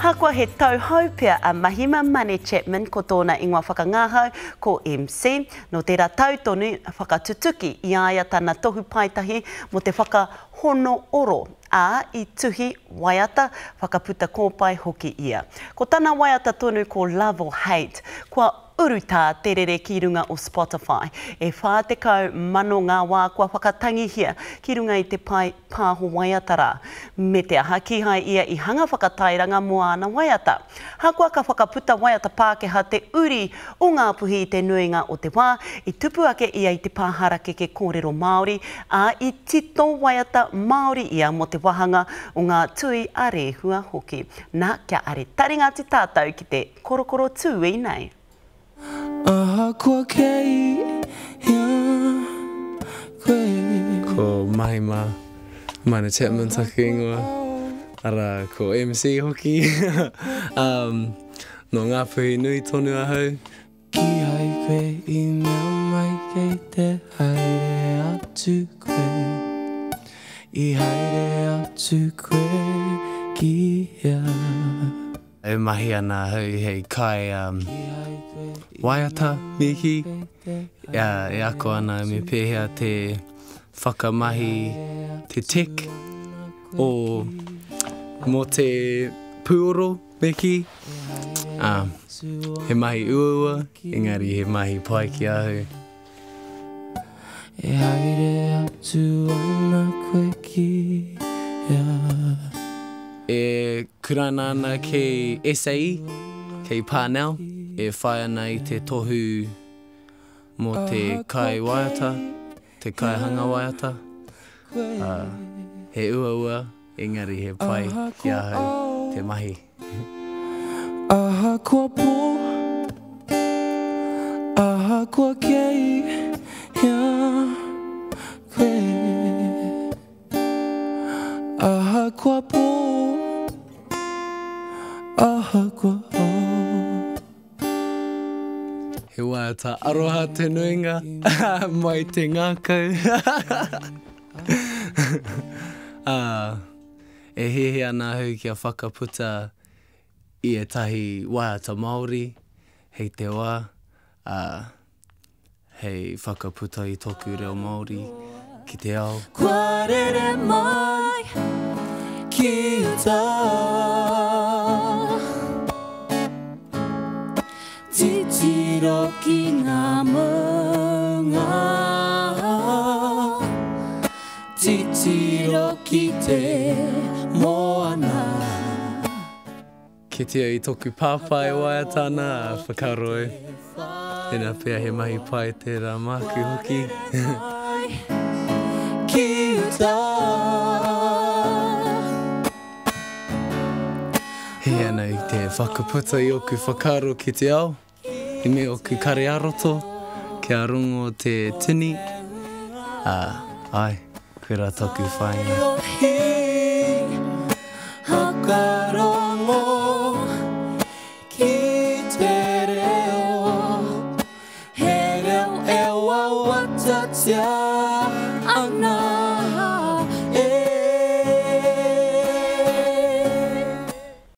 Hakoa he tauhou pea a Mahima Mane Chapman ko tōna ingoa whakangahau ko MC. Nō tērā tau tonu whakatutuki i a ia tana tohu paetahi mō te whakahono oro, ā, i tuhi waiata, whakaputa kōpae hoki ia. Ko tana waiata tonu ko Love or Hate, kua urutā te rere ki runga o Spotify. E 40,000 ngā wā kua whakatangihia ki runga i te pae pāho waiata rā. Me te aha, kīhai ia i hanga whakatairanga mō āna waiata. Hakoa ka whakaputa waiata Pākehā te uri o Ngāpuhi i te nuinga o te wā, i tupu ake ia i te pā harakeke kōrero Māori, ā, i tito waiata Māori ia mō te wāhanga o ngā tui a Rēhua hoki. Nā, kia are taringa atu tātou ki te korokoro tūī nei. Ahakoa kei hea koe. Ko Mahima Mana Chapman taku ingoa, arā, ko MC hoki. Um, nō Ngāpuhi nui tonu ahau. Kīhai koe i mea mai kei te haere atu koe. I haere atu koe ki hea. E mahi ana ahau hei kai waiata, me kī, e ako ana me pēhea te whakamahi te tech o mō te pūoro, me kī. He mahi uaua, engari he mahi pai ki ahau. E haere atu ana koe ki hea? E kuraina ana ki SAE, kei Parnell, e whai ana i te tohu mō te kai waiata, te kaihanga waiata. He uaua, engari he pai ki ahau te mahi. Ahakoa pō, ahakoa kei hea koe. Ahakoa pō, ahakoa ao. He waiata aroha te nuinga mai te ngākau. Ā, e hiahia ana ahau kia whakaputa i ētahi waiata Māori hei te wā, ā, hei whakaputa i tōku reo Māori ki te ao. Kua rere mai ki uta. Titiro ki ngā maunga. Titiro ki te moana. Kitea i toku pāpā e waiata ana, a whakaaro au, tēnā pea he mahi pai tērā māku hoki. Ki uta. He ana i te whakaputa i oku whakaaro ki te ao, i me oku kare ā-roto, kia rongo te tini, ā, āe, koirā taku whāinga. Whakarongo ki te reo, he reo e wawatatia ana.